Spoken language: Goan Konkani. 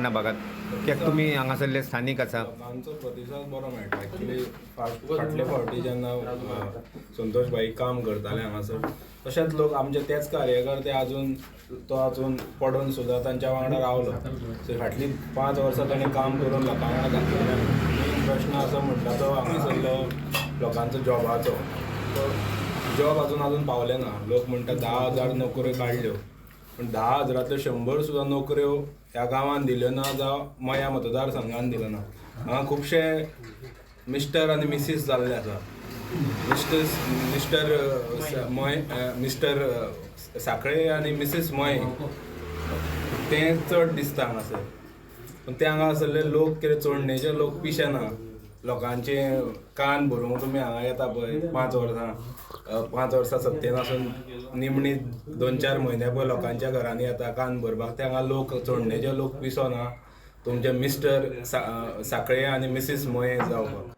चोडणा भागात कित्याक तुमी हांगासरले स्थानीक आसा. लोकांचो प्रतिसाद बरो मेळटा. एक्चुली फाटले फावटी जेन्ना संतोष भाई काम करताले हांगासर, तशेंच लोक आमचे तेच कार्यकर्ते अजून तो अजून पडून सुद्दां तांच्या वांगडा रावलो. सो फाटलीं 5 वर्सां ताणें काम करून लोकां वांगडा दाखयलें. मेन प्रश्न आसा म्हणटा तो हांगासरलो लोकांचो जॉबाचो. तो जॉब अजून अजून पावले ना. लोक म्हणटा 10,000 नोकऱ्यो काडल्यो, पूण 10,000तल्यो 100 सुद्दां नोकऱ्यो ह्या गांवान दिल्यो ना जावं मया मतदारसंघान दिल्यो ना. हांगा खुबशे मिस्टर आनी मिसीस जाल्ले आसा. मिस्टर मिस्टर मय, मिस्टर साखळे आनी मिसीस मये तें चड दिसता हांगासर. पूण ते हांगा आसले लोक कितें चोडणेचे लोक पिशे ना. लोकांचे कान भरूंक तुमी हांगा येता पळय. 5 वर्सां, 5 वर्सां सत्तेन आसून निमणी 2-4 म्हयने पळय लोकांच्या घरांनी येता कान भरपाक. ते हांगा लोक चोडणेचे लोक पिसो ना तुमचे मिस्टर साखळे आनी मिसीस मये जावपाक.